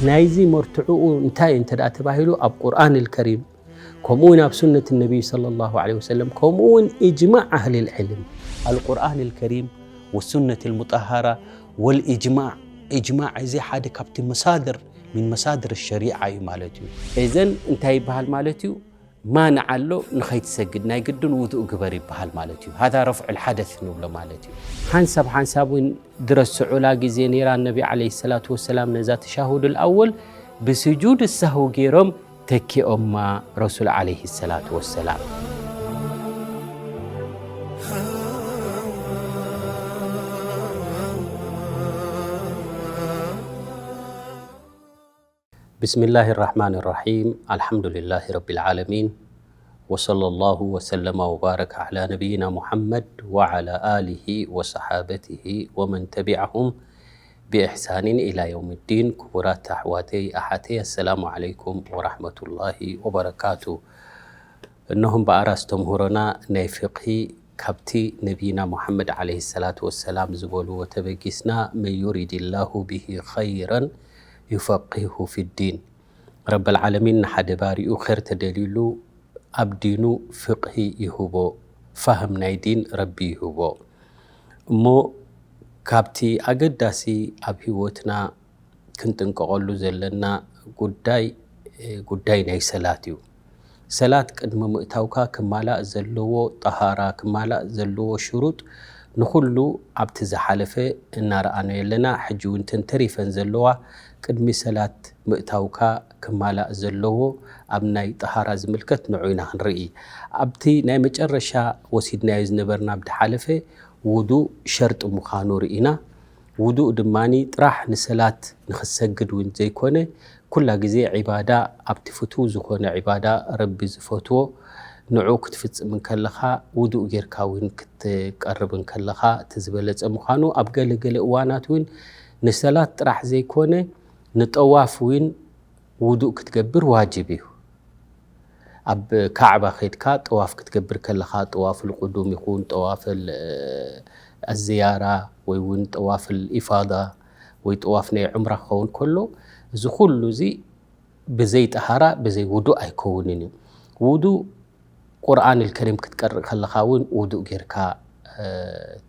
ናይዚ መርትዕኡ እንታይ እንተ ደኣ ተባሂሉ፣ ኣብ ቁርኣን ኣልከሪም፣ ከምኡ እውን ኣብ ሱነት ነቢይ ሰለላሁ ዐለይሂ ወሰለም፣ ከምኡ እውን ኢጅማዕ ኣህሊል ዕልም። ኣልቁርኣን ኣልከሪም ወሱነት ኣልሙጠሃራ ወልኢጅማዕ። ኢጅማዕ እዚ ሓደ ካብቲ መሳድር፣ ሚን መሳድር ሸሪዓ እዩ ማለት እዩ። እዘን እንታይ ይበሃል ማለት እዩ? ማንዓ ኣሎ፣ ንኸይትሰግድ ናይ ግድን ውዱእ ግበር ይበሃል ማለት እዩ። ሃዛ ረፍዑል ሓደስ ንብሎ ማለት እዩ። ሓንሳብ ሓንሳብ እውን ድረስዑላ ግዜ ነይራ፣ ነቢ ዓለይሂ ሰላቱ ወሰላም ነዛ ተሻሁዱል ኣወል ብስጁድ ሳህው ገይሮም ተኪኦማ ረሱል ዓለይሂ ሰላቱ ወሰላም። بسم الله الرحمن الرحيم. الحمد لله رب العالمين. وصلى الله وسلم وبارك على نبينا محمد وعلى آله وصحابته ومن تبعهم بإحسان إلى يوم الدين. ክቡራት ኣሕዋተይ ኣሓተይ፣ ኣሰላሙ ዓለይኩም ወራሕመቱላሂ ወበረካቱ። እነሆም በኣር ኣስተምህሮና ናይ ፍቕሂ ካብቲ ነቢይና ሙሓመድ ዓለይሂ ሰላቱ ወሰላም ዝበልዎ ተበጊስና፣ መን ዩሪድ ላሁ ብሂ ኸይረን ዩፈቂሁ ፊዲን። ረበል ዓለሚን ንሓደ ባሪኡ ኸይር ተደልዩሉ ኣብ ዲኑ ፍቕሂ ይህቦ፣ ፋህም ናይ ዲን ረቢ ይህቦ። እሞ ካብቲ ኣገዳሲ ኣብ ህይወትና ክንጥንቀቐሉ ዘለና ጉዳይ፣ ጉዳይ ናይ ሰላት እዩ። ሰላት ቅድሚ ምእታውካ ክማላእ ዘለዎ ጠሃራ፣ ክማላእ ዘለዎ ሽሩጥ ንኹሉ ኣብቲ ዝሓለፈ እናረኣናዮ ኣለና። ሕጂ እውን እተን ተሪፈን ዘለዋ ቅድሚ ሰላት ምእታውካ ክማላእ ዘለዎ ኣብ ናይ ጠሃራ ዝምልከት ንዑ ኢና ክንርኢ። ኣብቲ ናይ መጨረሻ ወሲድናዮ ዝነበርና ብዝሓለፈ ውዱእ ሸርጢ ምዃኑ ርኢና። ውዱእ ድማኒ ጥራሕ ንሰላት ንኽትሰግድ እውን ዘይኮነ፣ ኩላ ግዜ ዒባዳ ኣብቲ ፍቱው ዝኾነ ዒባዳ ረቢ ዝፈትዎ ንዑ ክትፍጽም እንከለኻ፣ ውዱእ ጌርካ እውን ክትቀርብ እንከለኻ እቲ ዝበለጸ ምዃኑ፣ ኣብ ገለ ገለ እዋናት እውን ንሰላት ጥራሕ ዘይኮነ ንጠዋፍ እውን ውዱእ ክትገብር ዋጅብ እዩ። ኣብ ካዕባ ኸይድካ ጠዋፍ ክትገብር ከለኻ፣ ጠዋፍ ልቁዱም ይኹን፣ ጠዋፍ ል-፣ ኣዝያራ ወይ እውን ጠዋፍ ኢፋዳ ወይ ጠዋፍ ናይ ዑምራ ክኸውን ከሎ፣ እዚ ኩሉ እዚ ብዘይ ጠሃራ፣ ብዘይ ውዱእ ኣይከውንን እዩ። ውዱእ ቁርኣን ልከሪም ክትቀርእ ከለኻ እውን ውዱእ ጌርካ፣ እ፣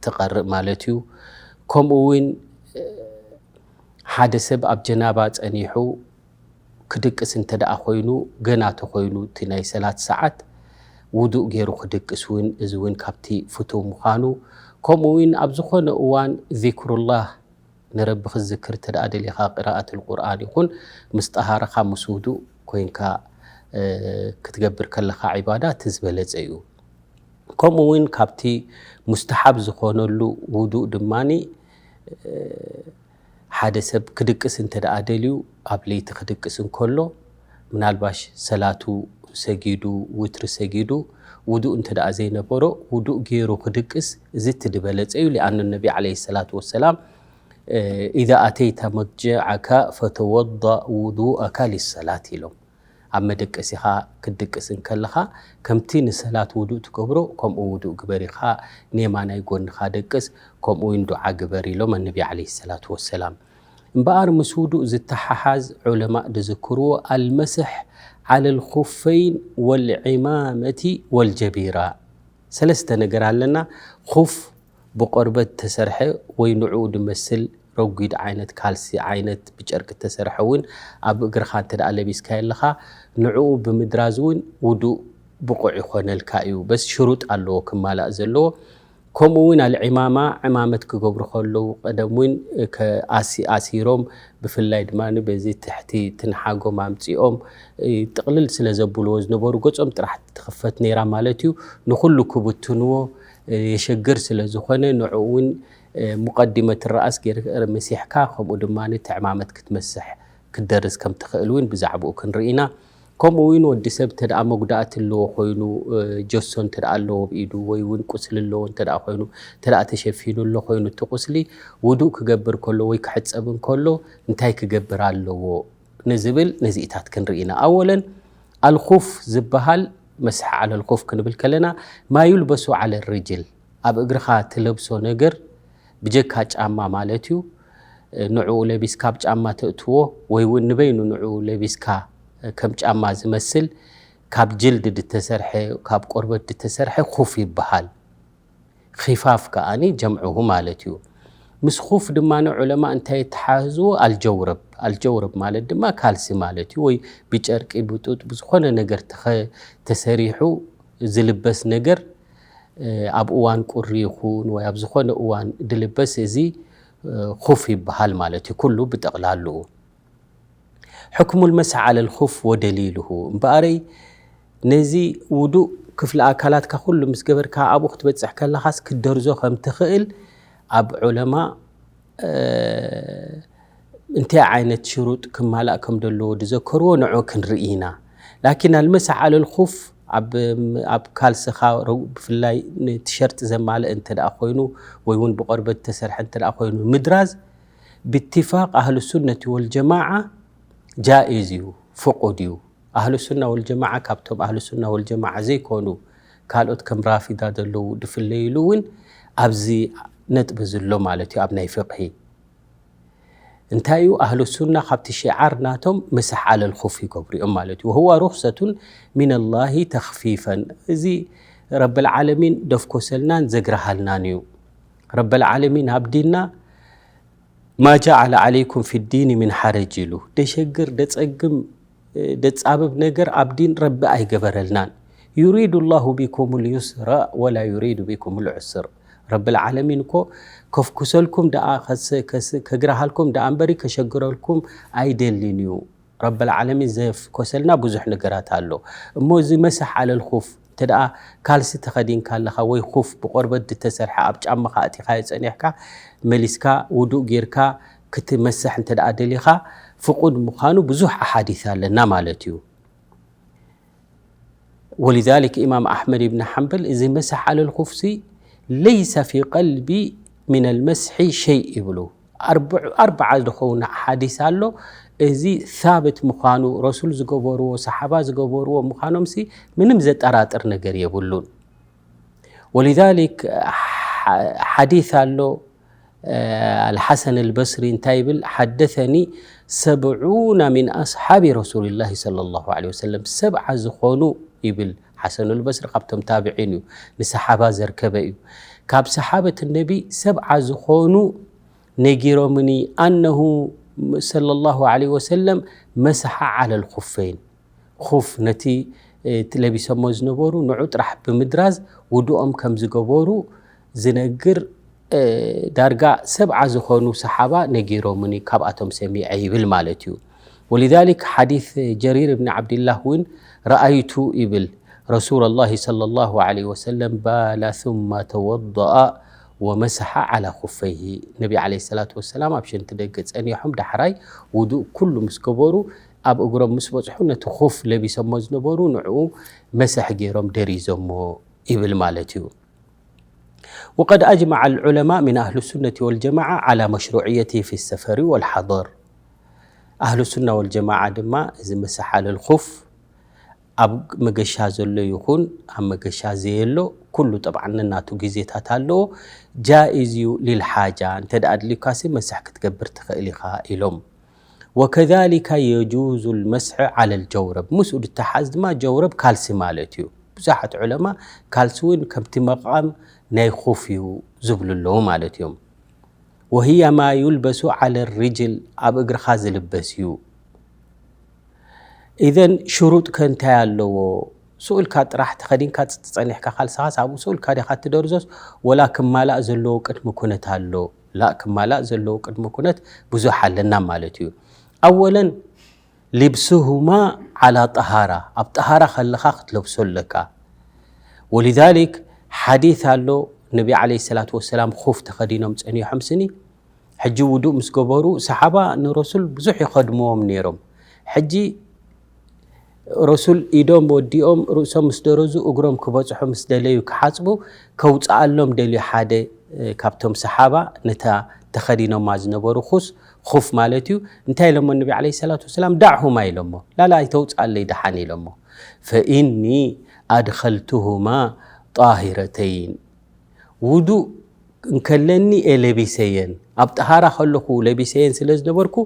ትቐርእ ማለት እዩ። ከምኡ እውን፣ እ፣ ሓደ ሰብ ኣብ ጀናባ ጸኒሑ ክድቅስ እንተ ደኣ ኮይኑ፣ ገና ተኾይኑ እቲ ናይ ሰላት ሰዓት፣ ውዱእ ገይሩ ክድቅስ እውን፣ እዚ እውን ካብቲ ፍቱው ምዃኑ፣ ከምኡ እውን ኣብ ዝኾነ እዋን ዚክሩላህ ንረቢ ክትዝክር እንተ ደኣ ደሊኻ፣ ቅራኣት ልቁርኣን ይኹን፣ ምስ ጠሃራኻ ምስ ውዱእ ኮይንካ፣ እ፣ ክትገብር ከለኻ ዒባዳ እቲ ዝበለጸ እዩ። ከምኡ እውን ካብቲ ሙስተሓብ ዝኾነሉ ውዱእ ድማኒ፣ እ፣ ሓደ ሰብ ክድቅስ እንተ ደኣ ደልዩ፣ ኣብ ለይቲ ክድቅስ እንከሎ፣ ምናልባሽ ሰላቱ ሰጊዱ፣ ውትሪ ሰጊዱ፣ ውዱእ እንተ ደኣ ዘይነበሮ፣ ውዱእ ገይሩ ክድቅስ፣ እዚ እቲ ዝበለጸ እዩ። ሊኣኑ ነቢ ዓለይሂ ሰላቱ ወሰላም፣ እ፣ "ኢዛ ኣተይተ መድጀዐካ ፈተወዳእ ውዱኣካ ሊሰላት" ኢሎም። ኣብ መደቀሲኻ ክትድቅስ እንከለኻ፣ ከምቲ ንሰላት ውዱእ ትገብሮ፣ ከምኡ ውዱእ ግበር ኢኻ፣ ንየማናይ ጎንኻ ደቅስ፣ ከምኡ እውን ዱዓ ግበር ኢሎም ኣነቢ ዓለይሂ ሰላቱ ወሰላም። እምበኣር ምስ ውዱእ ዝተሓሓዝ ዑለማእ ዝዝክርዎ፣ ኣልመስሕ ዓለል ኹፈይን ወልዒማመቲ ወልጀቢራ። ሰለስተ ነገር ኣለና። ኹፍ ብቆርበት ተሰርሐ ወይ ንዕኡ ድመስል ረጒድ ዓይነት ካልሲ ዓይነት ብጨርቂ ተሰርሐ እውን ኣብ እግርኻ እንተ ደኣ ለቢስካዮ ኣለኻ፣ ንዕኡ ብምድራዝ እውን ውዱእ ብቑዕ ይኾነልካ እዩ። በስ ሽሩጥ ኣለዎ ክማላእ ዘለዎ። ከምኡ እውን ኣልዒማማ፣ ዕማመት ክገብሩ ከለዉ ቀደም እውን ከ-፣ ኣሲ-፣ ኣሲሮም፣ ብፍላይ ድማ በዚ ትሕቲ ትንሓጎም ኣምጺኦም፣ እ፣ ጥቕልል ስለ ዘብልዎ ዝነበሩ፣ ገጾም ጥራሕ ትኽፈት ነይራ ማለት እዩ። ንኹሉ ክብትንዎ፣ እ፣ የሸግር ስለ ዝኾነ፣ ንዕኡ እውን፣ እ፣ ሙቀዲመት ራእስ ገይር-፣ መሲሕካ፣ ከምኡ ድማ እቲ ዕማመት ክትመስሕ ክትደርስ ከም ትኽእል እውን ብዛዕባኡ ክንርኢ ኢና። ከምኡ እውን ወዲ ሰብ እንተ ደኣ መጉዳእቲ ኣለዎ ኮይኑ፣ እ፣ ጀሶ እንተ ደኣ ኣለዎ ኣብ ኢዱ ወይ እውን ቁስሊ ኣለዎ እንተ ደኣ ኮይኑ፣ እንተ ደኣ ተሸፊኑ ኣሎ ኮይኑ እቲ ቁስሊ፣ ውዱእ ክገብር ከሎ ወይ ክሕጸብ እንከሎ እንታይ ክገብር ኣለዎ ንዝብል ነዚኢታት ክንርኢ ኢና። ኣወለን፣ ኣልኹፍ ዝበሃል፣ መስሕ ዓለል ኹፍ ክንብል ከለና፣ ማ ዩልበሱ ዓለ ርጅል፣ ኣብ እግርኻ ትለብሶ ነገር፣ ብጀካ ጫማ ማለት እዩ። ንዕኡ ለቢስካ ኣብ ጫማ ተእትዎ ወይ እውን ንበይኑ ንዕኡ ለቢስካ ከም ጫማ ዝመስል ካብ ጅልድ ዝተሰርሐ፣ ካብ ቆርበት ዝተሰርሐ ኹፍ ይበሃል። ኺፋፍ ከኣኒ ጀምዕሁ ማለት እዩ። ምስ ኹፍ ድማ ንዑለማ እንታይ የተሓዝዎ? ኣልጀውረብ። ኣልጀውረብ ማለት ድማ ካልሲ ማለት እዩ። ወይ ብጨርቂ፣ ብጡጥ፣ ብዝኾነ ነገር ተኸ-፣ ተሰሪሑ ዝልበስ ነገር፣ እ፣ ኣብ እዋን ቁሪ ይኹን ወይ ኣብ ዝኾነ እዋን ድልበስ፣ እዚ፣ እ፣ ኹፍ ይበሃል ማለት እዩ። ኩሉ ብጠቕላልኡ። ሕክሙል መስሕ ዓለል ኹፍ ወደሊልሁ። እምበኣረይ ነዚ ውዱእ ክፍሊ ኣካላትካ ኩሉ ምስ ገበርካ ኣብኡ ክትበጽሕ ከለኻስ ክትደርዞ ከም ትኽእል ኣብ ዑለማ፣ እ፣ እንታይ ዓይነት ሽሩጥ ክማላእ ከም ዘለዎ ዝዘከርዎ ንዑ ክንርኢ ኢና። ላኪን ኣልመስሕ ዓለል ኹፍ ኣብ፣ ኣብ ካልስኻ ረው-፣ ብፍላይ ንቲሸርጥ ዘማልእ እንተ ደኣ ኮይኑ ወይ እውን ብቆርበት ዝተሰርሐ እንተ ደኣ ኮይኑ ምድራዝ ብትፋቅ ኣህሉ ሱነቲ ወልጀማዓ ጃኢዝ እዩ፣ ፍቁድ እዩ። ኣህሉ ሱና ወልጀማዓ ካብቶም ኣህሉ ሱና ወልጀማዓ ዘይኮኑ ካልኦት ከም ራፊዳ ዘለዉ ዝፍለይሉ እውን ኣብዚ ነጥቢ ዘሎ ማለት እዩ። ኣብ ናይ ፍቅሂ እንታይ እዩ? ኣህሉ ሱና ካብቲ ሽዓር ናቶም መስሕ ዓለል ኹፍ ይገብሩ እዮም ማለት እዩ። ወሁዋ ሩኽሰቱን ሚነላሂ ተኽፊፈን፣ እዚ ረብል ዓለሚን ደፍኮሰልናን ዘግራሃልናን እዩ። ረብል ዓለሚን ኣብ ዲንና ማ ጀዓለ ዓለይኩም ፊ ዲኒ ሚን ሓረጅ ኢሉ። ደሸግር፣ ደጸግም፣ ደጻብብ ነገር ኣብ ዲን ረቢ ኣይገበረልናን። ዩሪዱ ላሁ ቢኩም ልዩስረ ወላ ዩሪዱ ቢኩም ልዑስር። ረብል ዓለሚን እኮ ከፍኩሰልኩም ደኣ፣ ከስ-፣ ከስ-፣ ከግራሃልኩም ደኣ እምበሪ ከሸግረልኩም ኣይደልን እዩ። ረብል ዓለሚን ዘፍኮሰልና ብዙሕ ነገራት ኣሎ። እሞ እዚ መስሕ ዓለል ኹፍ እንተ ደኣ ካልሲ ተኸዲንካ ኣለኻ ወይ ኹፍ ብቆርበት ዝተሰርሐ ኣብ ጫማኻ ኣእቲኻዮ ጸኒሕካ፣ መሊስካ ውዱእ ጌርካ ክትመስሕ እንተ ደኣ ደሊኻ፣ ፍቁድ ምዃኑ ብዙሕ ኣሓዲስ ኣለና ማለት እዩ። ወሊዛሊክ ኢማም ኣሕመድ ኢብን ሓንበል እዚ መስሕ ዓለል ኹፍሲ ለይሰ ፊ ቀልቢ ሚነል መስሒ ሸይ ይብሉ። ኣርብዑ-፣ ኣርብዓ ዝኸውን ሓዲስ ኣሎ። እዚ ሳብት ምዃኑ፣ ረሱል ዝገበርዎ፣ ሰሓባ ዝገበርዎ ምዃኖምሲ ምንም ዘጠራጥር ነገር የብሉን። ወሊዛሊክ ሓ-፣ ሓዲስ ኣሎ፣ እ፣ ኣልሓሰን ኣልበስሪ እንታይ ይብል? ሓደሰኒ ሰብዑና ሚን ኣስሓቢ ረሱልላሂ ሰለላሁ ዐለይሂ ወሰለም፣ ሰብዓ ዝኾኑ ይብል ሓሰን ኣልበስሪ፣ ካብቶም ታብዒን እዩ፣ ንሰሓባ ዘርከበ እዩ። ካብ ሰሓበት ነቢ ሰብዓ ዝኾኑ ነጊሮምኒ፣ ኣነሁ ሰለላሁ ዐለይሂ ወሰለም መሰሓ ዓለል ኹፈይን፣ ኹፍ ነቲ፣ እ፣ ለቢሶሞ ዝነበሩ ንዑ ጥራሕ ብምድራዝ ውዱኦም ከም ዝገበሩ ዝነግር፣ እ፣ ዳርጋ ሰብዓ ዝኾኑ ሰሓባ ነጊሮምኒ፣ ካብኣቶም ሰሚዐ ይብል ማለት እዩ። ወሊዛሊክ ሓዲስ ጀሪር እብኒ ዓብድላህ እውን ረኣይቱ ይብል ረሱለላሂ ሰለላሁ ዐለይሂ ወሰለም ባላ ثم ተወضأ ወመሰሐ ዓላ ኹፈይሂ። ነቢ ዓለይሂ ሰላቱ ወሰላም ኣብ ሸንቲ ደገ ጸኒሖም ዳሕራይ ውዱእ ኩሉ ምስ ገበሩ ኣብ እግሮም ምስ በጽሑ ነቲ ኹፍ ለቢሶሞ ዝነበሩ ንዕኡ መሰሕ ገይሮም ደሪዞሞ ይብል ማለት እዩ። وقد أجمع العلماء من أهل السنة والجماعة على مشروعيته في السفر والحضر. ኣህሉ ሱና ወልጀማዓ ድማ እዚ መሰሕ ዓለል ኹፍ ኣብ መገሻ ዘሎ ይኹን ኣብ መገሻ ዘየሎ ኩሉ ጠብዓን ነናቱ ግዜታት ኣለዎ። ጃኢዝ እዩ ሊልሓጃ፣ እንተ ደኣ ኣድልዩካሲ መስሕ ክትገብር ትኽእል ኢኻ ኢሎም። ወከዛሊካ የጁዙ ልመስሒ ዓለል ጀውረብ፣ ምስኡ ድተሓዝ ድማ ጀውረብ ካልሲ ማለት እዩ። ብዙሓት ዑለማ ካልሲ እውን ከምቲ መቃም ናይ ኹፍ እዩ ዝብሉ ኣለዉ ማለት እዮም። ወህያ ማ ዩልበሱ ዓለ ርጅል፣ ኣብ እግርኻ ዝልበስ እዩ። ኢዘን ሽሩጥ ከ እንታይ ኣለዎ? ስኡልካ ጥራሕ ተኸዲንካ ጸኒሕካ ካልስኻስ ኣብኡ ስኡልካ ዲኻ ትደርዞስ ወላ ክማላእ ዘለዎ ቅድሚ ኩነት ኣሎ? ላእ፣ ክማላእ ዘለዎ ቅድሚ ኩነት ብዙሕ ኣለና ማለት እዩ። ኣወለን ሊብስሁማ ዓላ ጠሃራ፣ ኣብ ጠሃራ ከለኻ ክትለብሶ ኣለካ። ወሊዛሊክ ሓዲስ ኣሎ፣ ነቢ ዓለይሂ ሰላቱ ወሰላም ኹፍ ተኸዲኖም ጸኒሖም ስኒ። ሕጂ ውዱእ ምስ ገበሩ ሰሓባ ንረሱል ብዙሕ ይኸድምዎም ነይሮም። ሕጂ ረሱል ኢዶም ወዲኦም ርእሶም ምስ ደረዙ እግሮም ክበጽሑ ምስ ደለዩ ክሓጽቡ ከውጽኣሎም ደልዩ ሓደ፣ እ፣ ካብቶም ሰሓባ ነታ ተኸዲኖማ ዝነበሩ ኹስ ኹፍ ማለት እዩ። እንታይ ኢሎሞ ነቢ ዓለይሂ ሰላቱ ወሰላም? ዳዕሁማ ኢሎሞ። ላላ ኣይተውጽኣለይ ደሓን ኢሎሞ። ፈኢኒ ኣድኸልቱሁማ ጣሂረተይን። ውዱእ እንከለኒ እየ ለቢሰየን፣ ኣብ ጠሃራ ከለኹ ለቢሰየን ስለ ዝነበርኩ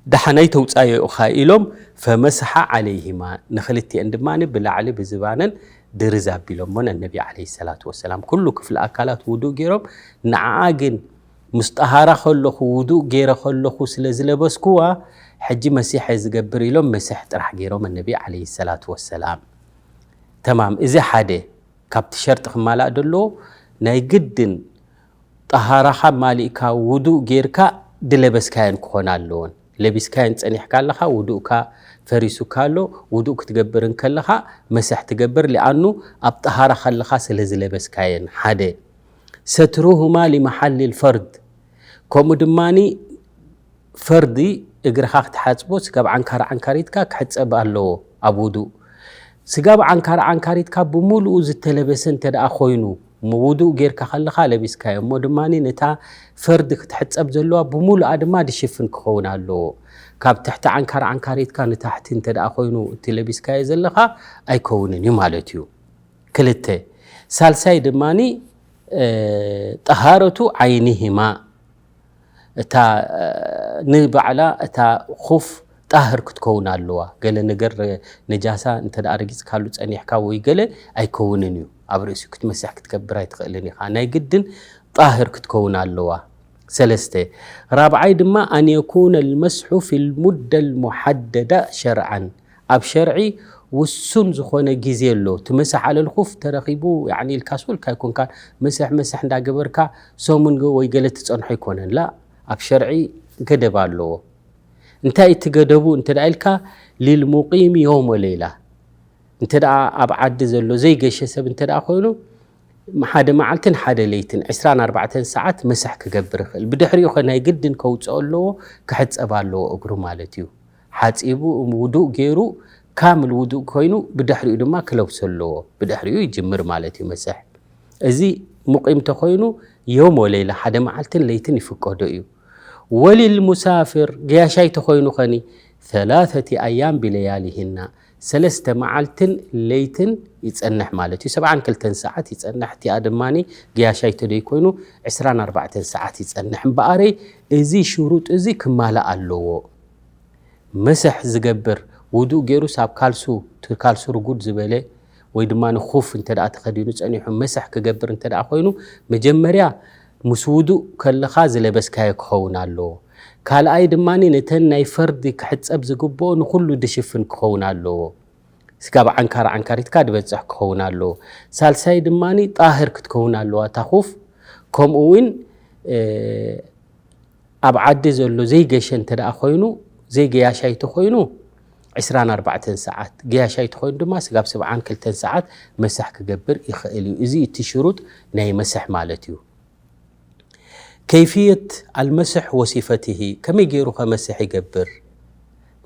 ደሓን ኣይተውጻዮ ኢኻ ኢሎም ፈመሰሓ ዓለይሂማ፣ ንኽልቲኤን ድማ ብላዕሊ ብዝባነን ድርዝ ኣቢሎሞን ነቢ ዓለይሂ ሰላቱ ወሰላም። ኩሉ ክፍሊ ኣካላት ውዱእ ገይሮም፣ ንዓኣ ግን ምስ ጠሃራ ከለኹ ውዱእ ገይረ ከለኹ ስለ ዝለበስኩዋ ሕጂ መሲሐ ዝገብር ኢሎም መስሕ ጥራሕ ገይሮም ነቢ ዓለይሂ ሰላቱ ወሰላም። ተማም፣ እዚ ሓደ ካብቲ ሸርጢ ክማላእ ደለዎ። ናይ ግድን ጠሃራኻ ማሊእካ ውዱእ ጌርካ ድለበስካየን ክኾና ኣለዎን። ለቢስካየን ጸኒሕካ ኣለኻ፣ ውዱእካ ፈሪሱካ ኣሎ። ውዱእ ክትገብር እንከለኻ መስሕ ትገብር፣ ሊኣኑ ኣብ ጠሃራ ከለኻ ስለ ዝለበስካየን። ሓደ ሰትሩሁማ ሊመሓል ልፈርድ፣ ከምኡ ድማኒ ፈርዲ እግርኻ ክትሓጽቦ ስጋብ ዓንካር ዓንካሪትካ ክሕጸብ ኣለዎ ኣብ ውዱእ። ስጋብ ዓንካር ዓንካሪትካ ብምሉኡ ዝተለበሰ እንተ ደኣ ኮይኑ፣ እሞ ውዱእ ጌርካ ከለኻ ለቢስካዮ እሞ ድማ ነታ ፈርዲ ክትሕጸብ ዘለዋ ብምሉኣ ድማ ድሽፍን ክኸውን ኣለዎ። ካብ ትሕቲ ዓንካር ዓንካሪትካ ንታሕቲ እንተ ደኣ ኮይኑ እቲ ለቢስካዮ ዘለኻ ኣይከውንን እዩ ማለት እዩ። ክልተ። ሳልሳይ ድማኒ ጠሃረቱ ዓይኒሂማ፣ እታ ንባዕላ እታ ኹፍ ጣህር ክትከውን ኣለዋ። ገለ ነገር ነጃሳ እንተ ደኣ ረጊጽካሉ ጸኒሕካ ወይ ገለ ኣይከውንን እዩ። ኣብ ርእሲ ክትመስሕ ክትገብር ኣይትኽእልን ኢኻ። ናይ ግድን ጣህር ክትከውን ኣለዋ። ሰለስተ። ራብዓይ ድማ ኣን የኩነ ልመስሑ ፊ ልሙደ ልሙሓደዳ ሸርዓን፣ ኣብ ሸርዒ ውሱን ዝኾነ ግዜ ኣሎ። እቲ መስሕ ዓለል ኹፍ ተረኺቡ ያዕኒ ኢልካ ስውልካ ኣይኮንካን። መስሕ መስሕ እንዳገበርካ ሰሙን ገ-፣ ወይ ገለ ትጸንሖ ኣይኮነን። ላ፣ ኣብ ሸርዒ ገደብ ኣለዎ። እንታይ እቲ ገደቡ እንተ ደኣ ኢልካ፣ ሊልሙቂም ዮም ወሌላ፣ እንተ ደኣ ኣብ ዓዲ ዘሎ ዘይገሸ ሰብ እንተ ደኣ ኮይኑ፣ ሓደ መዓልትን ሓደ ለይትን፣ ዕስራን ኣርባዕተን ሰዓት መስሕ ክገብር ይኽእል። ብድሕሪኡ ኸ ናይ ግድን ከውጽኦ ኣለዎ፣ ክሕጸብ ኣለዎ እግሩ ማለት እዩ። ሓጺቡ፣ ውዱእ ገይሩ፣ ካምል ውዱእ ኮይኑ፣ ብድሕሪኡ ድማ ክለብሶ ኣለዎ። ብድሕሪኡ ይጅምር ማለት እዩ መስሕ። እዚ ሙቂም ተኾይኑ፣ ዮም ወሌላ፣ ሓደ መዓልትን ለይትን ይፍቀዶ እዩ። ወሊልሙሳፊር፣ ገያሻይ ተኾይኑ ኸኒ፣ ሰላሰቲ ኣያም ቢለያሊሂና፣ ሰለስተ መዓልትን ለይትን ይጸንሕ ማለት እዩ። ሰብዓን ክልተን ሰዓት ይጸንሕ። እቲኣ ድማኒ ገያሻይ ተደይ ኮይኑ ዕስራን ኣርባዕተን ሰዓት ይጸንሕ። እምበኣረይ እዚ ሽሩጥ እዚ ክማላእ ኣለዎ። መስሕ ዝገብር ውዱእ ገይሩስ ኣብ ካልሱ፣ እቲ ካልሱ ርጉድ ዝበለ ወይ ድማ ንኹፍ እንተ ደኣ ተኸዲኑ ጸኒሑ መስሕ ክገብር እንተ ደኣ ኮይኑ፣ መጀመርያ ምስ ውዱእ ከለኻ ዝለበስካዮ ክኸውን ኣለዎ። ካልኣይ ድማ ነተን ናይ ፈርዲ ክሕጸብ ዝግብኦ ንኹሉ ድሽፍን ክኸውን ኣለዎ። ስጋብ ዓንካር ዓንካሪትካ ድበጽሕ ክኸውን ኣለዎ። ሳልሳይ ድማ ጣህር ክትከውን ኣለዋ እታ ኹፍ። ከምኡ እውን፣ እ፣ ኣብ ዓዲ ዘሎ ዘይገሸ እንተ ደኣ ኮይኑ፣ ዘይገያሻይ ተኾይኑ ዕስራን ኣርባዕተን ሰዓት፣ ገያሻይ ተኾይኑ ድማ ስጋብ ሰብዓን ክልተን ሰዓት መስሕ ክገብር ይኽእል እዩ። እዚ እቲ ሽሩጥ ናይ መስሕ ማለት እዩ። ከይፍየት ኣልመስሕ ወሲፈትሂ፣ ከመይ ገይሩ ከ መስሕ ይገብር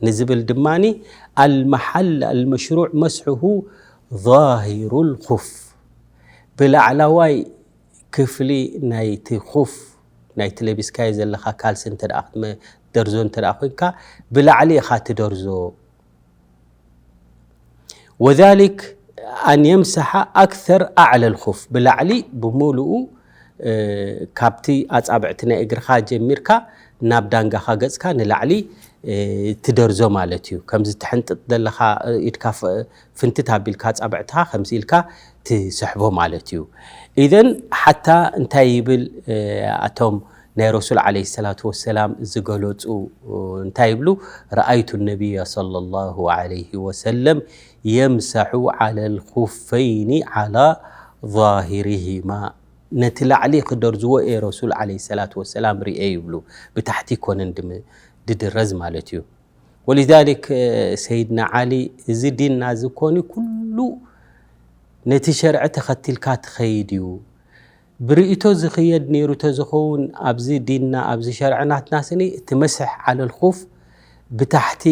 ንዝብል ድማኒ፣ ኣልመሓል ኣልመሽሩዕ መስሕሁ ዛሂሩ ልኹፍ፣ ብላዕላዋይ ክፍሊ ናይቲ ኹፍ፣ ናይቲ ለቢስካዮ ዘለኻ ካልሲ እንተ ደኣ ክትመ-፣ ደርዞ እንተ ደኣ ኮይንካ፣ ብላዕሊ ኢኻ ትደርዞ። ወዛሊክ ኣን የምሰሓ ኣክሰር ኣዕለል ኹፍ፣ ብላዕሊ ብምሉኡ፣ እ፣ ካብቲ ኣጻብዕቲ ናይ እግርኻ ጀሚርካ ናብ ዳንጋኻ ገጽካ ንላዕሊ፣ እ፣ ትደርዞ ማለት እዩ። ከምዚ ትሕንጥጥ ዘለኻ፣ እ፣ ኢድካ ፍ-፣ ፍንትት ኣቢልካ ኣጻብዕትኻ ከምዚ ኢልካ ትስሕቦ ማለት እዩ። ኢዘን ሓታ እንታይ ይብል፣ እ፣ ኣቶም ናይ ረሱል ዓለይሂ ሰላቱ ወሰላም ዝገለጹ እንታይ ይብሉ? ረኣይቱ ነቢያ ሰለላሁ ዓለይሂ ወሰለም የምሰሑ ዓለል ኹፈይኒ ዓላ ዛሂሪሂማ። ነቲ ላዕሊ ክደርዝዎ እየ ረሱል ዓለይሂ ሰላቱ ወሰላም ርእየ ይብሉ። ብታሕቲ ይኮነን ድም-፣ ድድረዝ ማለት እዩ። ወሊዛሊክ ሰይድና ዓሊ፣ እዚ ዲንና እዚ ኮኒ ኩሉ ነቲ ሸርዒ ተኸቲልካ ትኸይድ እዩ። ብርእይቶ ዝኽየድ ነይሩ ተዝኸውን ኣብዚ ዲንና፣ ኣብዚ ሸርዒ ናትና ስኒ፣ እቲ መስሕ ዓለል ኹፍ ብታሕቲ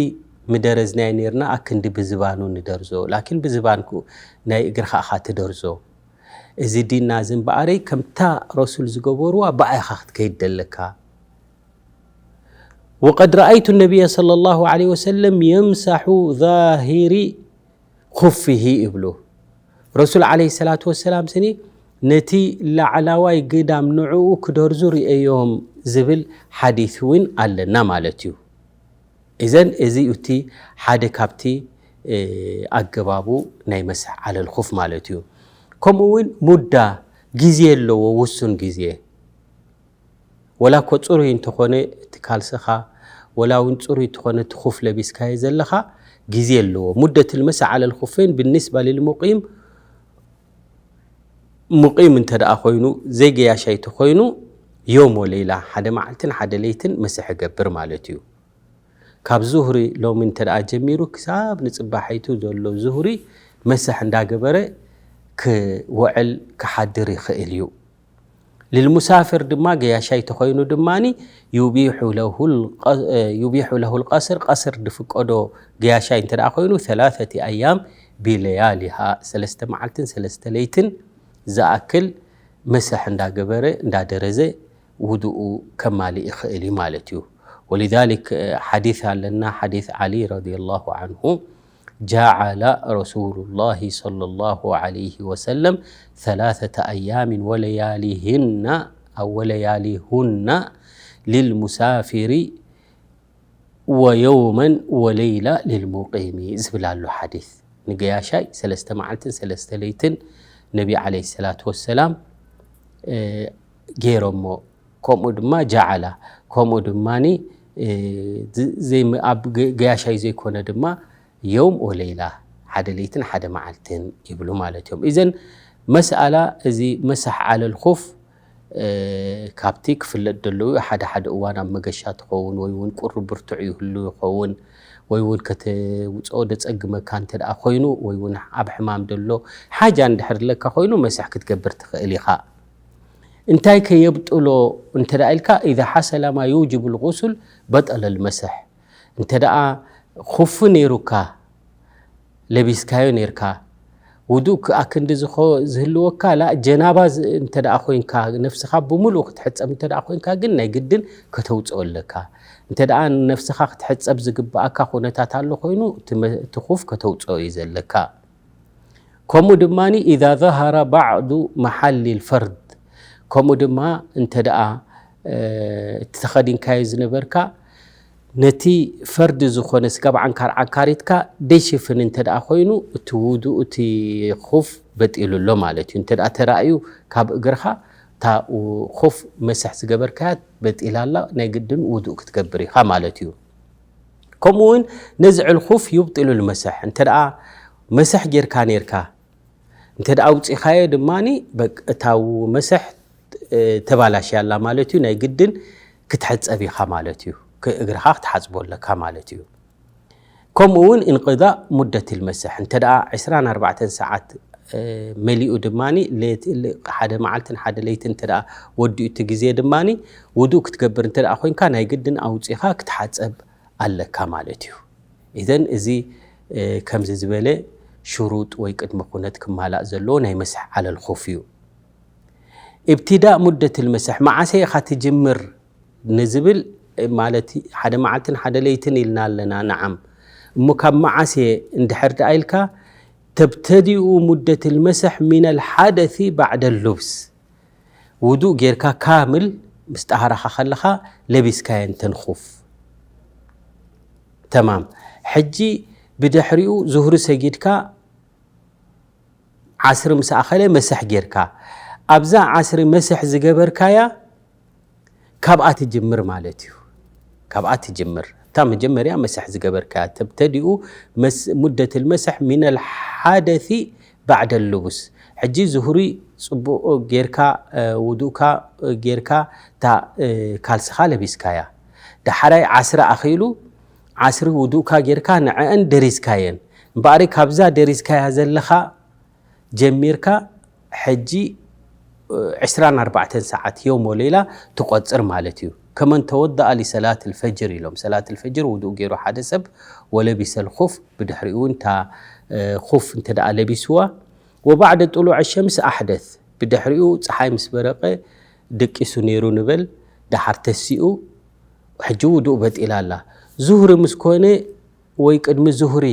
ምደረዝናዮ ነይርና፣ ኣክንዲ ብዝባኑ ንደርዞ። ላኪን ብዝባን ኩ-፣ ናይ እግርኻ ኢኻ ትደርዞ። እዚ ዲንና እዚ እምበኣረይ ከምታ ረሱል ዝገበርዋ ብኣ ኢኻ ክትከይድ ደለካ። ወቀድ ረኣይቱ ነቢየ ሰለላሁ ዓለይሂ ወሰለም የምሳሑ ዛሂሪ ኹፊሂ ይብሉ። ረሱል ዓለይሂ ሰላቱ ወሰላም ስኒ ነቲ ላዕላዋይ ግዳም ንዕኡ ክደርዙ ርእዮም ዝብል ሓዲስ እውን ኣለና ማለት እዩ። እዘን እዚ እቲ ሓደ ካብቲ ኣገባቡ ናይ መስሕ ዓለል ኹፍ ማለት እዩ። ከምኡ እውን ሙዳ ግዜ ኣለዎ፣ ውሱን ግዜ። ወላ እኮ ፅሩይ እንተኾነ እቲ ካልስኻ፣ ወላ እውን ፅሩይ እንተኾነ እቲ ኹፍ ለቢስካዮ ዘለኻ ግዜ ኣለዎ። ሙደት ልመስሕ ዓለል ኹፌን ብኒስባ ልልሙቂም፣ ሙቂም እንተ ደኣ ኮይኑ፣ ዘይገያሻይ እንተኾይኑ፣ ዮም ወሌላ፣ ሓደ መዓልትን ሓደ ለይትን መስሕ ይገብር ማለት እዩ። ካብ ዙህሪ ሎሚ እንተ ደኣ ጀሚሩ ክሳብ ንጽባሐይቱ ዘሎ ዙህሪ መስሕ እንዳገበረ ክውዕል ክሓድር ይኽእል እዩ። ልልሙሳፍር ድማ ገያሻይ ተኾይኑ ድማ ዩቢሑ ለሁል ቀስር፣ ቀስር ድፍቀዶ ገያሻይ እንተ ደኣ ኮይኑ ثلاثة أيام بلياليها፣ ሰለስተ መዓልትን ሰለስተ ለይትን ዝኣክል መስሕ እንዳገበረ እንዳደረዘ ውዱኡ ከማልእ ይኽእል እዩ ማለት እዩ። ولذلك ሓዲስ ኣለና፣ ሓዲስ ዓሊ ረዲየላሁ ዐንሁ جعل رسول الله صلى الله عليه وسلم ثلاثة أيام ولياليهن أو ولياليهن للمسافر ويوما وليلة للمقيم ዝብል ኣሎ ሓዲስ። ንገያሻይ ሰለስተ መዓልትን ሰለስተ ለይትን ነቢ ዓለይሂ ሰላቱ ወሰላም ገይሮሞ። ከምኡ ድማ ጀዓላ፣ ከምኡ ድማ ኣብ ገያሻይ ዘይኮነ ድማ የውም ወለይላ፣ ሓደ ለይትን ሓደ መዓልትን ይብሉ ማለት እዮም። ኢዘን መስኣላ እዚ መስሕ ዓለል ኹፍ ካብቲ ክፍለጥ ደለዉ ሓደ ሓደ እዋን ኣብ መገሻ ትኸውን ወይ እውን ቁሪ ብርቱዕ ይህሉ ይኸውን ወይ እውን ከተውፅኦ ደፀግመካ እንተ ደኣ ኮይኑ ወይ እውን ኣብ ሕማም ደሎ ሓጃ እንድሕር ለካ ኮይኑ መስሕ ክትገብር ትኽእል ኢኻ። እንታይ ከየብጥሎ እንተ ደኣ ኢልካ፣ ኢዛ ሓሰላ ማ ዩጅቡ ልጉሱል በጠለ ልመስሕ። እንተ ደኣ ኹፍ ነይሩካ፣ ለቢስካዮ ነይርካ፣ ውዱእ ክኣ ክንዲ ዝኸ-፣ ዝህልወካ ላ ጀናባ ዝ-፣ እንተ ደኣ ኮይንካ፣ ነፍስኻ ብምሉእ ክትሕጸብ እንተ ደኣ ኮይንካ ግን ናይ ግድን ከተውጽኦ ኣለካ። እንተ ደኣ ነፍስኻ ክትሕጸብ ዝግብኣካ ኩነታት ኣሎ ኮይኑ፣ እቲ መ-፣ እቲ ኹፍ ከተውጽኦ እዩ ዘለካ። ከምኡ ድማ ኢዛ ዘሃረ ባዕዱ መሓሊ ልፈርድ፣ ከምኡ ድማ እንተ ደኣ፣ እ፣ እቲ ተኸዲንካዮ ዝነበርካ ነቲ ፈርድ ዝኾነ ስጋብ ዓንካር ዓንካሪትካ ደይሽፍን እንተ ደኣ ኮይኑ፣ እቲ ውዱእ፣ እቲ ኹፍ በጢሉ ኣሎ ማለት እዩ። እንተ ደኣ ተራእዩ ካብ እግርኻ፣ እታ ኹፍ መስሕ ዝገበርካያ በጢላ ኣላ፣ ናይ ግድን ውዱእ ክትገብር ኢኻ ማለት እዩ። ከምኡ እውን ነዝዕል ኹፍ ዩብጢሉ ልመስሕ፣ እንተ ደኣ መስሕ ጌርካ ኔርካ፣ እንተ ደኣ ኣውጺኻዮ ድማ በቅ-፣ እታ መስሕ፣ እ፣ ተባላሽያ ኣላ ማለት እዩ። ናይ ግድን ክትሕጸብ ኢኻ ማለት እዩ። ክ-፣ እግርኻ ክትሓጽቦ ኣለካ ማለት እዩ። ከምኡ እውን እንቅዳእ ሙደት ልመስሕ፣ እንተ ደኣ ዕስራን ኣርባዕተን ሰዓት፣ እ፣ መሊኡ ድማ ሌት-፣ ል-፣ ሓደ መዓልትን ሓደ ለይትን እንተ ደኣ ወዲኡ እቲ ግዜ ድማ ውዱእ ክትገብር እንተ ደኣ ኮይንካ ናይ ግድን ኣውጺኻ ክትሓጸብ ኣለካ ማለት እዩ። ኢዘን እዚ፣ እ፣ ከምዚ ዝበለ ሽሩጥ ወይ ቅድመ ኩነት ክማላእ ዘለዎ ናይ መስሕ ዓለል ኹፍ እዩ። ኢብትዳእ ሙደት ልመስሕ፣ መዓሰ ኢኻ ትጅምር ንዝብል፣ እ፣ ማለት ሓደ መዓልትን ሓደ ለይትን ኢልና ኣለና። ነዓም። እሞ ካብ መዓሰ እንድሕር ደኣ ኢልካ፣ ተብተዲኡ ሙደት ልመስሕ ሚነል ሓደሲ ባዕደ ሉብስ። ውዱእ ጌርካ ካምል ምስ ጠሃራኻ ከለኻ ለቢስካየን ተን ኹፍ። ተማም። ሕጂ ብድሕሪኡ ዙህሪ ሰጊድካ ዓስሪ ምስ ኣኸለ መስሕ ጌርካ፣ ኣብዛ ዓስሪ መስሕ ዝገበርካያ ካብኣ ትጅምር ማለት እዩ። ካብኣ ትጅምር። እታ መጀመርያ መስሕ ዝገበርካያ፣ ተብተዲኡ መስ-፣ ሙደት ልመስሕ ሚነል ሓደሲ ባዕደ ልቡስ። ሕጂ ዙህሪ ጽቡቕ ጌርካ፣ እ፣ ውዱእካ ጌርካ፣ እታ፣ እ፣ ካልስኻ ለቢስካያ። ደሓራይ ዓስሪ ኣኺሉ፣ ዓስሪ ውዱእካ ጌርካ ንዕአን ደሪዝካየን። እምበኣሪ ካብዛ ደሪዝካያ ዘለኻ ጀሚርካ ሕጂ፣ እ፣ ዕስራን ኣርባዕተን ሰዓት የውም ወሌላ ትቆጽር ማለት እዩ። ከመን ተወደኣ ሊሰላት ልፈጅር ኢሎም። ሰላት ልፈጅር ውዱእ ገይሩ ሓደ ሰብ ወለቢሰል ኹፍ፣ ብድሕሪኡ እውን እታ፣ እ፣ ኹፍ እንተ ደኣ ለቢስዋ፣ ወባዕደ ጥሉዕ ሸምስ ኣሕደት፣ ብድሕሪኡ ፀሓይ ምስ በረቐ ደቂሱ ነይሩ ንበል፣ ደሓር ተሲኡ፣ ሕጂ ውዱእ በጢላ ኣላ። ዙህሪ ምስ ኮነ ወይ ቅድሚ ዙህሪ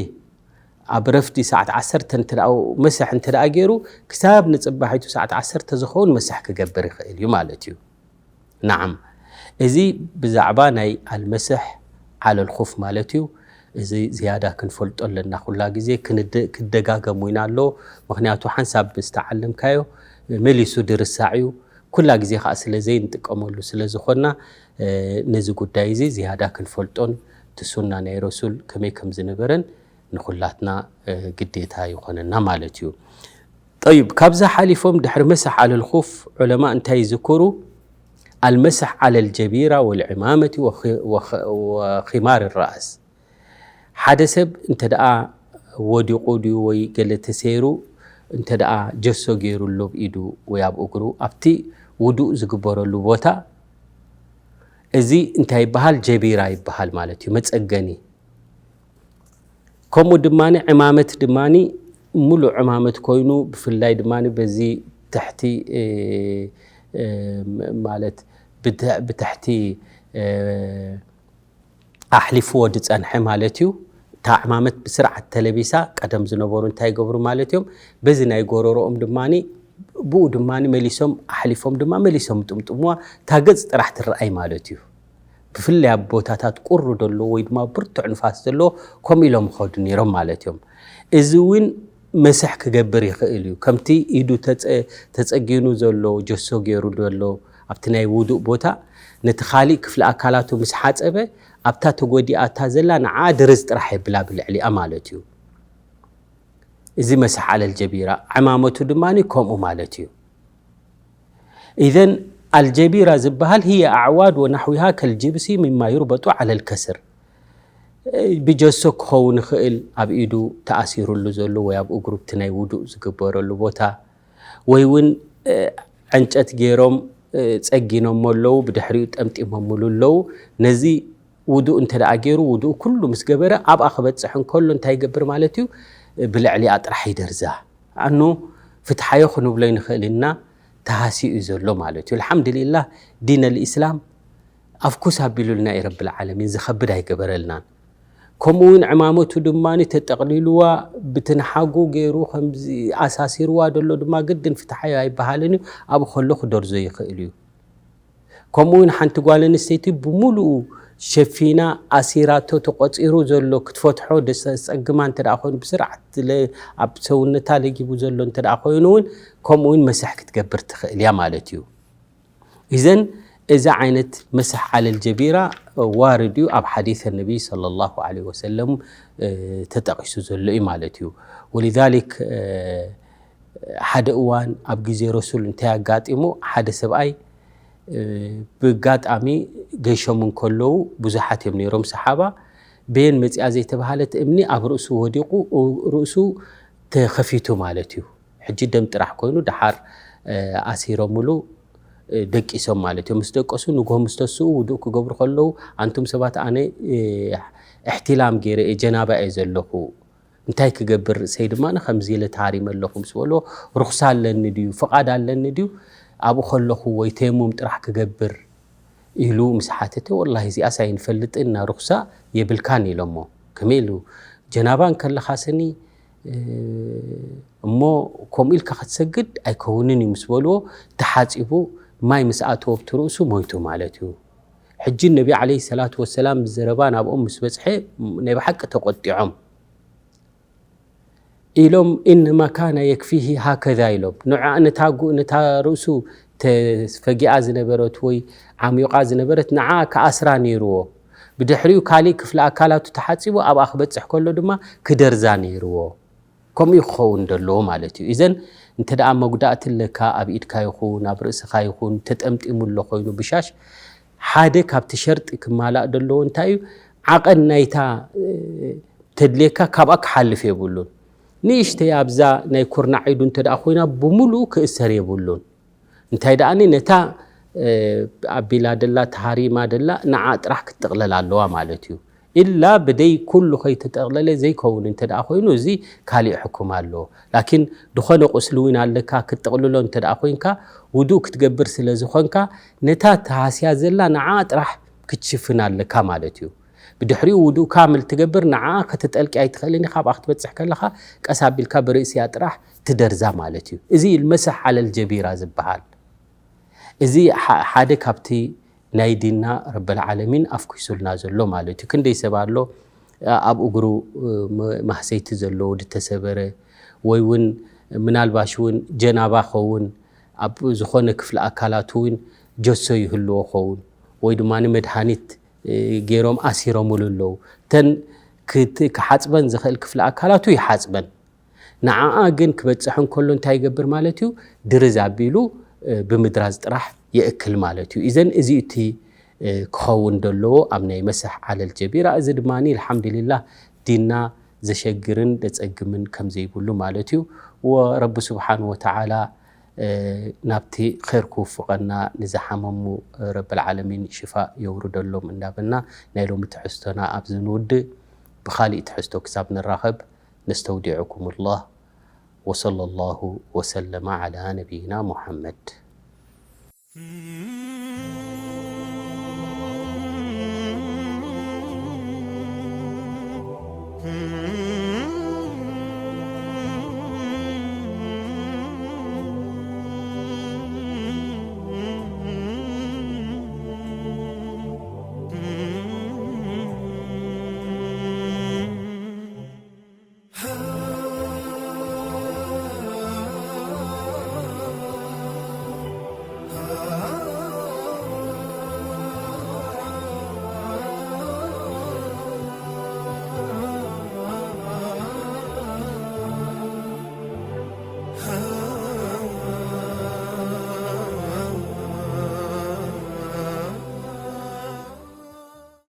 ኣብ ረፍዲ ሰዓት ዓሰርተ እንተ ደኣ መስሕ እንተ ደኣ ገይሩ፣ ክሳብ ንጽባሒቱ ሰዓት ዓሰርተ ዝኸውን መስሕ ክገብር ይኽእል እዩ ማለት እዩ። ናዓም፣ እዚ ብዛዕባ ናይ ኣልመስሕ ዓለል ኹፍ ማለት እዩ። እዚ ዝያዳ ክንፈልጦ ኣለና። ኩላ ግዜ ክንደ-፣ ክደጋገም እውን ኣሎ። ምኽንያቱ ሓንሳብ ምስ ተዓለምካዮ መሊሱ ድርሳዕ እዩ። ኩላ ግዜ ከዓ ስለ ዘይንጥቀመሉ ስለ ዝኾንና፣ እ፣ ነዚ ጉዳይ እዚ ዝያዳ ክንፈልጦን እቲ ሱና ናይ ረሱል ከመይ ከም ዝነበረን ንኹላትና፣ እ፣ ግዴታ ይኾነና ማለት እዩ። ጠይብ፣ ካብዛ ሓሊፎም ድሕሪ መስሕ ዓለል ኹፍ ዑለማ እንታይ ይዝክሩ? ኣልመስሕ ዓለል ጀቢራ ወልዕማመቲ ወኺ-፣ ወኸ-፣ ወኺማር ራእስ። ሓደ ሰብ እንተ ደኣ ወዲቑ ድዩ ወይ ገለ ተሰይሩ፣ እንተ ደኣ ጀሶ ገይሩ ኣሎ ኣብ ኢዱ ወይ ኣብ እግሩ፣ ኣብቲ ውዱእ ዝግበረሉ ቦታ፣ እዚ እንታይ ይበሃል? ጀቢራ ይበሃል ማለት እዩ፣ መጸገኒ። ከምኡ ድማ ዕማመት ድማ ሙሉእ ዕማመት ኮይኑ፣ ብፍላይ ድማ በዚ ትሕቲ፣ እ፣ እ፣ ማለት ብት-፣ ብትሕቲ፣ እ፣ ኣሕሊፍዎ ዝጸንሐ ማለት እዩ። እታ ዕማመት ብስርዓት ተለቢሳ፣ ቀደም ዝነበሩ እንታይ ይገብሩ ማለት እዮም? በዚ ናይ ጎረሮኦም ድማ፣ ብኡ ድማ መሊሶም ኣሕሊፎም ድማ መሊሶም ጥምጥምዋ፣ እታ ገጽ ጥራሕ ትረኣይ ማለት እዩ። ብፍላይ ኣብ ቦታታት ቁሪ ደሎ ወይ ድማ ብርቱዕ ንፋስ ደሎ ከምኡ ኢሎም ይኸዱ ነይሮም ማለት እዮም። እዚ እውን መስሕ ክገብር ይኽእል እዩ። ከምቲ ኢዱ ተጸ-፣ ተጸጊኑ ዘሎ፣ ጀሶ ገይሩ ዘሎ ኣብቲ ናይ ውዱእ ቦታ፣ ነቲ ካሊእ ክፍሊ ኣካላቱ ምስ ሓጸበ፣ ኣብታ ተጎዲኣታ ዘላ ንዓ ድርዝ ጥራሕ የብላ ብልዕሊኣ ማለት እዩ። እዚ መስሕ ዓለል ጀቢራ፣ ዕማመቱ ድማ ከምኡ ማለት እዩ። ኢዘን ኣልጀቢራ ዝበሃል፣ ህየ ኣዕዋድ ወናሕዊሃ ከልጅብሲ ሚማ ዩርበጡ ዓለል ከስር። ብጀሶ ክኸውን ይኽእል፣ ኣብ ኢዱ ተኣሲሩሉ ዘሎ ወይ ኣብ እግሩ፣ ኣብቲ ናይ ውዱእ ዝግበረሉ ቦታ፣ ወይ እውን፣ እ፣ ዕንጨት ገይሮም፣ እ፣ ጸጊኖሞ ኣለዉ፣ ብድሕሪኡ ጠምጢሞምሉ ኣለዉ። ነዚ ውዱእ እንተ ደኣ ገይሩ፣ ውዱእ ኩሉ ምስ ገበረ፣ ኣብኣ ክበጽሕ እንከሎ እንታይ ይገብር ማለት እዩ? ብልዕሊኣ ጥራሕ ይደርዛ። ኣኑ ፍትሓዮ ክንብሎ ይንኽእል ኢና፣ ተሃስዩ እዩ ዘሎ ማለት እዩ። ኣልሓምዱሊላህ፣ ዲን ኣልኢስላም ኣፍኩስ ኣቢሉልና እዩ ረብል ዓለሚን፣ ዝኸብድ ኣይገበረልናን። ከምኡ እውን ዕማመቱ ድማ ተጠቕሊልዋ ብትንሓጉ ገይሩ ከምዚ ኣሳሲርዋ ዘሎ ድማ ግድን ፍትሓዮ ኣይበሃልን እዩ። ኣብኡ ከሎ ክደርዞ ይኽእል እዩ። ከምኡ እውን ሓንቲ ጓል ኣንስተይቲ ብምሉኡ ሸፊና ኣሲራቶ ተቆጺሩ ዘሎ ክትፈትሖ ደስ-፣ ዘጸግማ እንተ ደኣ ኮይኑ፣ ብስርዓት ለ-፣ ኣብ ሰውነታ ለጊቡ ዘሎ እንተ ደኣ ኮይኑ እውን ከምኡ እውን መስሕ ክትገብር ትኽእል እያ ማለት እዩ። ኢዘን እዚ ዓይነት መስሕ ዓለል ጀቢራ ዋርድ እዩ፣ ኣብ ሓዲስ ነቢይ ሰለላሁ ዐለይሂ ወሰለም፣ እ፣ ተጠቒሱ ዘሎ እዩ ማለት እዩ። ወሊዛሊክ፣ እ፣ ሓደ እዋን ኣብ ግዜ ረሱል እንታይ ኣጋጢሙ? ሓደ ሰብኣይ፣ እ፣ ብጋጣሚ ገይሾም እንከለዉ ብዙሓት እዮም ነይሮም ሰሓባ። በየን መጺኣ ዘይተባህለት እምኒ ኣብ ርእሱ ወዲቑ፣ ርእሱ ተኸፊቱ ማለት እዩ። ሕጂ ደም ጥራሕ ኮይኑ፣ ደሓር፣ እ፣ ኣሲሮምሉ፣ እ፣ ደቂሶም ማለት እዮም። ምስ ደቀሱ ንግሆ ምስ ተስኡ ውዱእ ክገብሩ ከለዉ፣ "ኣንቱም ሰባት፣ ኣነ፣ እ፣ እሕትላም ገይረ እየ፣ ጀናባ እየ ዘለኹ፣ እንታይ ክገብር? ርእሰይ ድማ ከምዚ ኢለ ተሃሪመ ኣለኹ" ምስ በልዎ፣ "ሩኽሳ ኣለኒ ድዩ? ፍቓድ ኣለኒ ድዩ? ኣብኡ ከለኹ ወይ ተየሙም ጥራሕ ክገብር?" ኢሉ ምስ ሓተተ፣ "ወላሂ እዚኣስ ኣይንፈልጥን፣ ና ሩኽሳ የብልካን" ኢሎሞ። ከመይ ኢሉ? "ጀናባ እንከለኻ ስኒ፣ እ፣ እሞ ከምኡ ኢልካ ክትሰግድ ኣይከውንን እዩ" ምስ በልዎ፣ ተሓጺቡ ማይ ምስ ኣተወ ኣብቲ ርእሱ ሞይቱ ማለት እዩ። ሕጂ ነቢ ዓለይሂ ሰላቱ ወሰላም ዘረባ ናብኦም ምስ በጽሐ ናይ ብሓቂ ተቆጢዖም። ኢሎም፣ "ኢነማ ካነ የክፊሂ ሃከዛ" ኢሎም። ንዓ ነታ ጉ-፣ ነታ ርእሱ ተፈጊኣ ዝነበረት ወይ ዓሚቓ ዝነበረት ንዓ ክኣስራ ነይርዎ። ብድሕሪኡ ካሊእ ክፍሊ ኣካላቱ ተሓጺቡ ኣብኣ ክበጽሕ ከሎ ድማ ክደርዛ ነይርዎ። ከምኡ ክኸውን ዘለዎ ማለት እዩ። ኢዘን እንተ ደኣ መጉዳእቲ ኣለካ፣ ኣብ ኢድካ ይኹን፣ ኣብ ርእስኻ ይኹን፣ ተጠምጢሙ ኣሎ ኮይኑ ብሻሽ፣ ሓደ ካብቲ ሸርጢ ክማላእ ዘለዎ እንታይ እዩ? ዓቐን ናይታ፣ እ፣ ተድልየካ ካብኣ ክሓልፍ የብሉን። ንእሽተይ ኣብዛ ናይ ኩርናዕ ኢዱ እንተ ደኣ ኮይና፣ ብምሉኡ ክእሰር የብሉን። እንታይ ደኣኒ፣ ነታ፣ እ፣ ኣቢላ ደላ፣ ተሃሪማ ደላ፣ ንዓ ጥራሕ ክትጥቕለል ኣለዋ ማለት እዩ። ኢላ ብደይ ኩሉ ከይተጠቕለለ ዘይከውን እንተ ደኣ ኮይኑ፣ እዚ ካሊእ ሕኩም ኣለዎ። ላኪን፣ ድኾነ ቁስሊ እውን ኣለካ፣ ክትጥቕልሎ እንተ ደኣ ኮይንካ፣ ውዱእ ክትገብር ስለ ዝኾንካ፣ ነታ ተሃስያ ዘላ ንዓ ጥራሕ ክትሽፍን ኣለካ ማለት እዩ። ብድሕሪኡ ውዱእ ካምል ትገብር፣ ንዓ ከተጠልቂ ኣይትኽእልን ኢኻ። ኣብኣ ክትበጽሕ ከለኻ ቀስ ኣቢልካ ብርእሲያ ጥራሕ ትደርዛ ማለት እዩ። እዚ መሰሕ ዓለል ጀቢራ ዝበሃል። እዚ ሓደ ካብቲ ናይ ዲንና ረበል ዓለሚን ኣፍኪሱልና ዘሎ ማለት እዩ። ክንደይ ሰብ ኣሎ ኣብ እግሩ ማህሰይቲ ዘለዎ ዝተሰበረ፣ ወይ እውን ምናልባሽ እውን ጀናባ ኸውን፣ ኣብ ዝኾነ ክፍሊ ኣካላቱ እውን ጀሶ ይህልዎ ኸውን፣ ወይ ድማ ንመድሃኒት ገይሮም ኣሲሮምሉ ኣለዉ። እተን ክሓፅበን ዝኽእል ክፍሊ ኣካላቱ ይሓፅበን። ንዓኣ ግን ክበፅሕ እንከሎ እንታይ ይገብር ማለት እዩ? ድርዝ ኣቢሉ ብምድራዝ ጥራሕ የእክል ማለት እዩ። ኢዘን እዚ እቲ ክኸውን ደለዎ ኣብ ናይ መሰሕ ዓለል ጀቢራ። እዚ ድማ ኣልሓምዱሊላህ ዲንና ዘሸግርን ደፀግምን ከም ዘይብሉ ማለት እዩ። ወረቢ ስብሓን ወተዓላ ናብቲ ኸይር ክውፍቐና ንዝሓመሙ ረብል ዓለሚን ሽፋእ የውርደሎም እንዳበልና ናይ ሎሚ ትሕዝቶና ኣብዚ ንውድእ። ብኻሊእ ትሕዝቶ ክሳብ ንራኸብ ነስተውዲዕኩሙላህ። ወሰለላሁ ወሰለመ ዓላ ነቢይና ሙሐመድ።